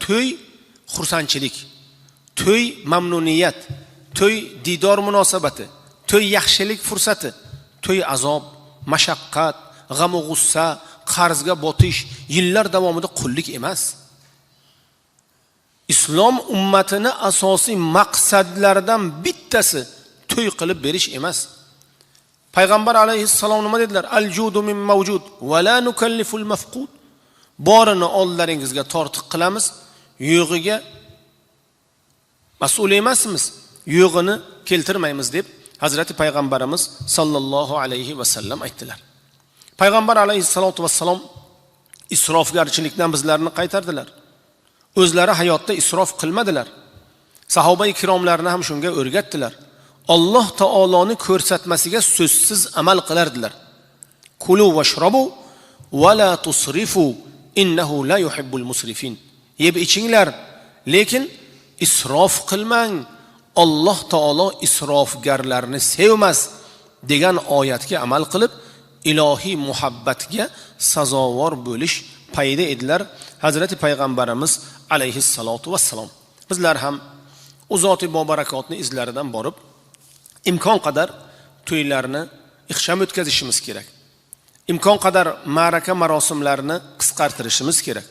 To'y xursandchilik, to'y mamnuniyat, to'y diydor munosabati, to'y yaxshilik fursati, to'y azob, mashaqqat, g'amu g'ussa, qarzga botish, yillar davomida qullik emas. Islom ummatini asosiy maqsadlaridan bittasi to'y qilib berish emas. Payg'ambar alayhissalom nima dedilar? Al judu min mavjud va la nukalliful mafqud. Borini oldlaringizga tortiq qilamiz, yo'g'iga mas'ul emasmiz, yo'g'ini keltirmaymiz deb Hazrati payg'ambarimiz sallallohu alayhi va sallam aytdilar. Payg'ambar alayhissalotu vassalom isrofgarchilikdan bizlarni qaytardilar. O'zlari hayotda isrof qilmadilar. Sahoba ikromlarni ham shunga o'rgatdilar. Alloh taoloni ko'rsatmasiga so'zsiz amal qilardilar. Kulu vashrabu va la tusrifu innahu la yuhibbul musrifin. Yeb ichinglar, lekin isrof qilmang. Alloh taolo isrofgarlarni sevmas degan oyatga amal qilib, ilohiy muhabbatga sazovor bo'lish payida edilar Hazrati payg'ambarimiz alayhissalotu vassalom. Bizlar ham u zoti bobarakotni izlaridan borib, imkon qadar to'ylarni ixcham o'tkazishimiz kerak. Imkon qadar ma'raka marosimlarini qisqartirishimiz kerak.